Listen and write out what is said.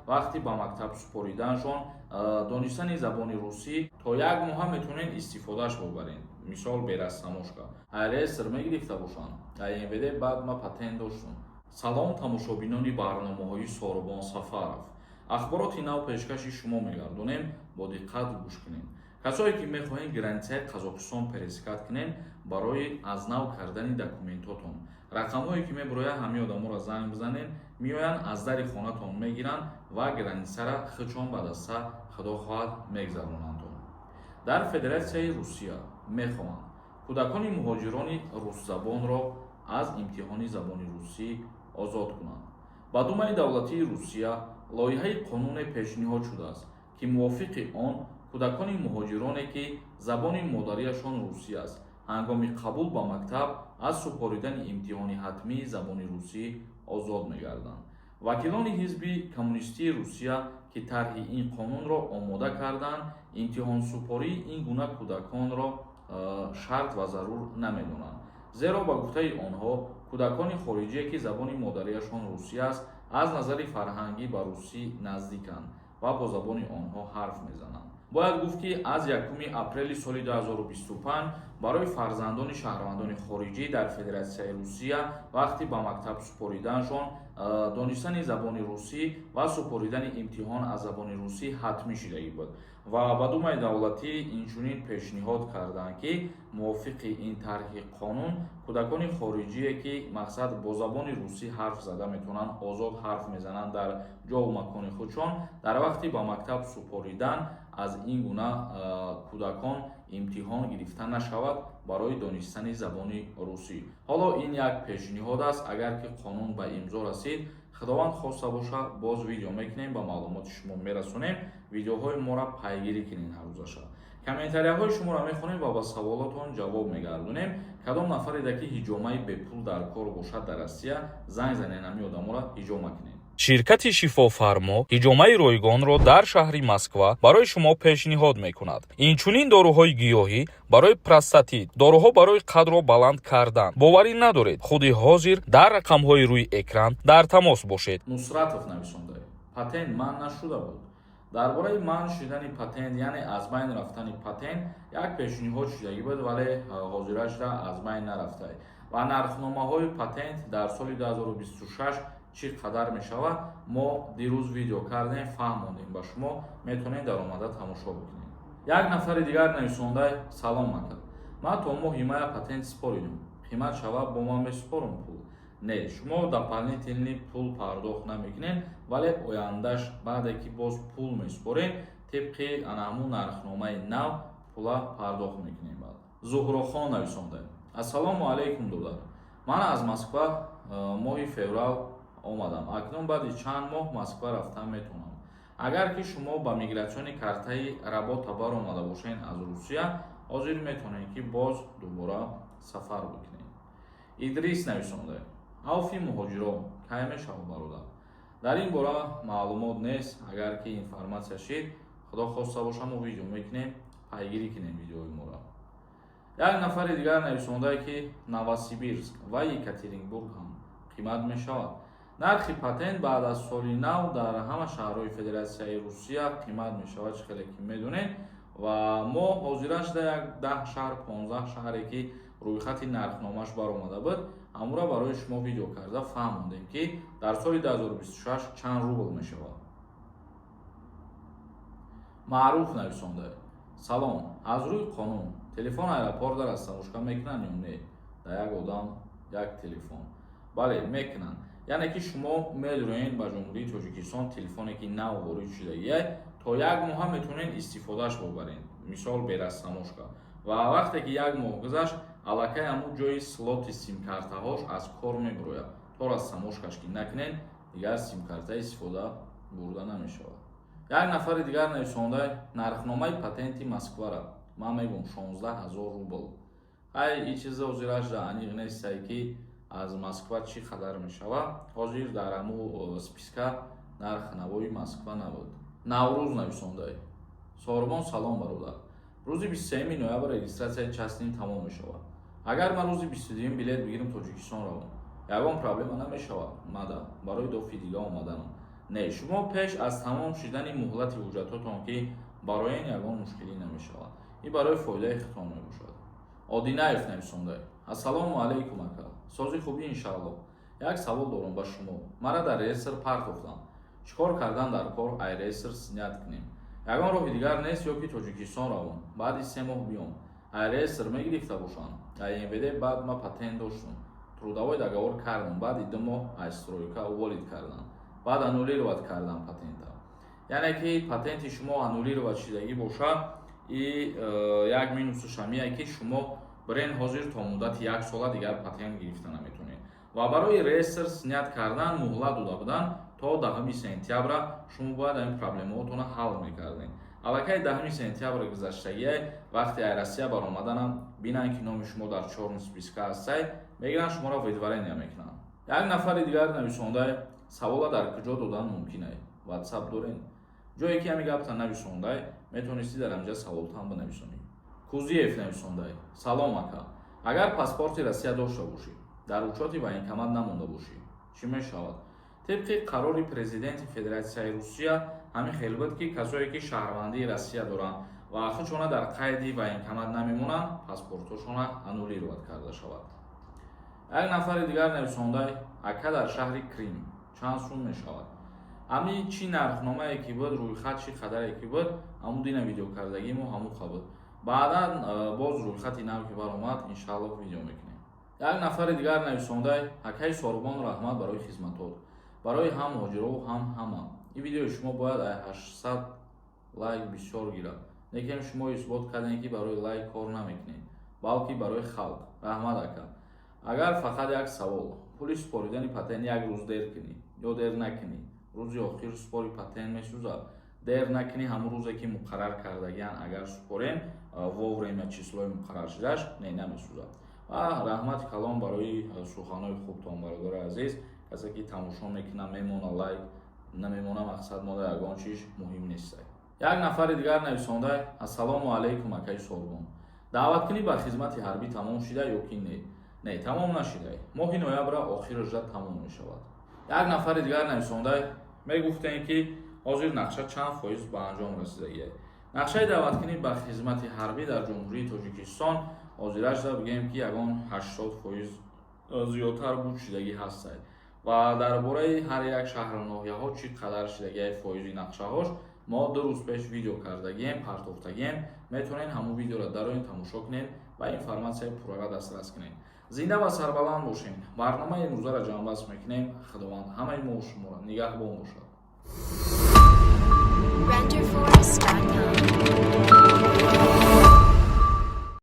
Вақти ба мактаб супориданашон донистани забони русӣ то як моҳа метавонед истифодааш бубаред, мисол, без растаможка реестр мегирифта бошанд МВД. Баъд ма патент доштум. Салом, тамошобинони барномаҳои Сорубон Сафаров. Ахбороти нав пешкаши шумо мегардонем, бо диққат гӯш кунед. Касое ки мехоҳед границаи Қазоқистон пересекать кунед барои аз нав кардани документотон, рақамҳое ки мебурояд, ҳамин одаморо занг бизанед, меоянд, аз дари хонатон мегиранд ва границара худшон ба даста, худо хоҳад, мегзаронандтон. Дар Федератсияи Русия мехоҳанд кӯдакони муҳоҷирони русзабонро аз имтиҳони забони русӣ озод кунанд. Ба Думаи давлатии Русия лоиҳаи қонуне пешниҳод шудааст, ки мувофиқи он кӯдакони муҳоҷироне, ки забони модариашон русӣ аст, ҳангоми қабул ба мактаб аз супоридани имтиҳони ҳатмии забони русӣ озод мегарданд. Вакилони Ҳизби коммунистии Русия, ки тарҳи ин қонунро омода карданд, имтиҳонсупории ин гуна кӯдаконро шарт ва зарур намедонанд, зеро, ба гуфтаи онҳо, кӯдакони хориҷие, ки забони модариашон русӣ аст, аз назари фарҳангӣ ба русӣ наздиканд ва бо забони онҳо ҳарф мезананд. Бояд гуфт, ки аз 1 апрели соли 2025 барои фарзандони шаҳрвандони хориҷӣ дар Федератсияи Русия вақти ба мактаб супориданашон донистани забони русӣ ва супоридани имтиҳон аз забони русӣ ҳатмӣ шудагӣ буд. Ва ба Думаи давлатӣ инчунин пешниҳод карданд, ки мувофиқи ин тарҳи қонун кӯдакони хориҷие, ки, мақсад, бо забони русӣ ҳарф зада метавонанд, озод ҳарф мезананд дар ҷову макони худшон, дар вақти ба мактаб супоридан аз ин гуна кӯдакон имтиҳон гирифта нашавад барои донистани забони русӣ. Ҳоло ин як пешниҳод аст. Агар ки қонун ба имзо расид, худованд хоста боша, боз видео мекунем, ба маълумоти шумо мерасонем. Видеоҳои моро пайгирӣ кунед ҳаррӯзаша. Комментарияҳои шуморо мехонем ва ба саволотон ҷавоб мегардонем. Кадом нафареда ки ҳиҷомаи бепул дар кор бошад дар Россия, занг занед, ҳамин одаморо ҳиҷома кунед. Ширкати «Шифофармо» ҳиҷомаи ройгонро дар шаҳри Москва барои шумо пешниҳод мекунад. Инчунин доруҳои гиёҳӣ барои простатит, доруҳо барои қадро баланд кардан. Боварӣ надоред? Худи ҳозир дар рақамҳои рӯи экран дар тамос бошед. Нусратов нависонда: патент манъ нашуда буд. Дар бораи манъ шудани патент, яъне аз байн рафтани патент, як пешниҳод шудагӣ буд, вале ҳозирашда аз байн нарафта. Ва нархномаҳои патент дар соли 2026 чӣ қадар мешавад, мо дирӯз видео кардем, фаҳмондем ба шумо, метавонед дар омада тамошо бикунед. Як нафари дигар нависонда: салом, ака, ман то моҳи мая патент супоридум, қимат шавад, бо ман месупорум пул? Не, шумо дополнительный пул пардохт намекунед, вале ояндаш, баъде ки боз пул месупоред, тибқи ана ҳамун нархномаи нав пула пардохт мекунем. Баъд Зуҳрохон нависонда: ассалому алайкум, додар, ман аз Москва моҳи феврал омадам, акнун баъди чанд моҳ Москва рафтан метавонам? Агар ки шумо ба миграционный картаи работа баромада бошед аз Русия, ҳозир метавонед, ки боз дубора сафар бикунед. Идрис нависонда: авфи муҳоҷирон кай мешавад, бародар? Дар ин бора маълумот нест. Агар ки информатсия шид, худо хоста боша, мо видео мекунем, пайгирӣ кунем видеои моро. Як нафари дигар нависондае, ки Новосибирск ва Екатеринбург ҳам қимат мешавад. Нархи патент баъд аз соли нав дар ҳама шаҳрҳои Федератсияи Русия қимат мешавад, чӣ хеле ки медонед. Ва мо ҳозира шуда як 10 шаҳр, 15 шаҳре, ки рӯйхати нархномааш баромада буд, ҳамура барои шумо видео карда фаҳмондем, ки дар соли 2026 чанд рубл мешавад. Маъруф нависонда: салом, аз рӯи қонун телефон аэропорт дар растаможка мекунанд ё не? Дар як одам як телефон? Бале, мекунанд. Яъне ки шумо медуроед ба Ҷумҳурии Тоҷикистон, телефоне ки нав ворид шудагия, то як моҳа метавонед истифодааш бубаред, мисол, без растаможка. Ва вақте ки як моҳ гузашт, аллакай ҳамун ҷои слоти симкартаҳош аз кор мебурояд. То растаможкаш ки накунед, дигар симкарта истифода бурда намешавад. Як нафари дигар нависонда: нархномаи патенти Москвара ман мегӯм, 16 ҳазор рубл. Ҳай, ин чиза ҳозираш аниқ нестае, ки аз Москва чӣ қадар мешавад. Ҳозир дар ҳаму списка нарх навои Москва набуд. Наврӯз нависонда: Сорбон, салом, бародар, рӯзи 23 ноябр регистратсияи частный тамом мешавад. Агар ман рӯзи 22 билет бигирам, Тоҷикистон равам, ягон проблема намешавад мада барои дофи дига омаданам? Не, шумо пеш аз тамом шудани муҳлати ҳуҷҷатотон ки барои ин, ягон мушкилӣ намешавад. Ин барои фоидаи худтон мебошад. Одинаев нависонда: «Ассалому алайкум, ака, сози хубӣ, иншаалло. Як савол дорам ба шумо. Мара дар реестр партофтам, чӣ кор кардан дар кор, ай реестр снять кунем? Ягон роҳи дигар нест ё ки Тоҷикистон равам, баъди 3 моҳ биём? Ай реестр мегирифта бошанд ай МВД? Баъд ма патент доштум, трудовой договор кардам, баъди 2 моҳ ай стройка уволить кардам, баъд аннулировать кардам патента». Яъне ки патенти шумо аннулировать шидагӣ боша и як минусаш ҳамие, ки шумо бирен ҳозир то муддати як сола дигар патент гирифта наметонед. Ва барои реестр снять кардан муҳлат дода буданд то 10 сентябра. Шумо бояд ҳамин проблемаотонро ҳал мекардед. Аллакай 10 сентябр гузаштагие. Вақте ай Россия баромаданам бинанд, ки номи шумо дар чёрный списка ҳастай, мегиранд, шуморо выдворение мекунанд. Як нафари дигар нависонда: «Савола дар куҷо додан мумкин ай? Ватсап дорем?» Ҷое ки ҳами гапта нависондай, метавонистӣ дар ҳамҷа саволтан бинависонӣ. Кузиев нависондай: «Салом, ака. Агар паспорти Россия дошта бошӣ, дар учёти военкомат намонда бошӣ, чӣ мешавад?» Тибқи қарори президенти Федератсияи Русия ҳамин хел буд, ки касое ки шаҳрвандии Россия доранд ва худшона дар қайди военкомат намемонанд, паспортҳошона аннулировать карда шавад. Як нафари дигар нависондай: «Ака, дар шаҳри Крим чанд сум мешавад?» Ҳами чӣ нархномае ки буд, рӯйхат чӣ қадаре ки буд, ҳамун дина видео кардагимо, ҳамун буд. Баъдан боз рӯйхати нав ки баромад, иншааллоҳ, видео мекунем. Як нафари дигар нависондай: «Акаи Сорбон, раҳмат барои хизматот барои ҳам муҳоҷирову ҳам ҳама. Ин видеои шумо бояд ай 800 лайк бисёр гирад, лекин шумо исбот кардем, ки барои лайк кор намекунед, балки барои халқ. Раҳмат, ака. Агар фақат як савол: пули супоридани патент як рӯз дер кунӣ ё дер накунӣ, рӯзи охир супори патент месӯзад? Дер накунӣ, ҳамон рӯзе ки муқаррар кардагиан, агар супорем вовремя, числои муқарраршудаш, не, намесӯзад. Ва раҳмати калон барои суханҳои хубтон, бародари азиз. Касе ки тамошо мекунад, мемона лайк, намемона, мақсад мода ягон чиз муҳим нест. Як нафари дигар нависонда: «Ассалому алайкум, акаи Сорбон. Даъваткунӣ ба хизмати ҳарбӣ тамом шида ё ки не?» Не, тамом нашида, моҳи ноябра охирашда тамом мешавад. Як нафари дигар нависонда: «Мегуфтем, ки ҳозир нақша чанд фоиз ба анҷом расидагия?» Нақшаи даъваткунӣ ба хизмати ҳарбӣ дар Ҷумҳурии Тоҷикистон ҳозирашда, бигӯем, ки ягон 80% зиёдтар буд шидагӣ ҳастад. Ва дар бораи ҳар як шаҳру ноҳияҳо чӣ қадар шидагиаи фоизи нақшаҳош, мо 2 рӯз пеш видео кардагием, партофтагием. Метавонед ҳамон видеоро дароин, тамошо кунед ва информатсияи пуррара дастрас кунед. Зинда ва сарбаланд бошед. Барномаи имрӯзаро ҷамъбаст мекунем. Худованд ҳамаи мо шуморо нигаҳбон бошад.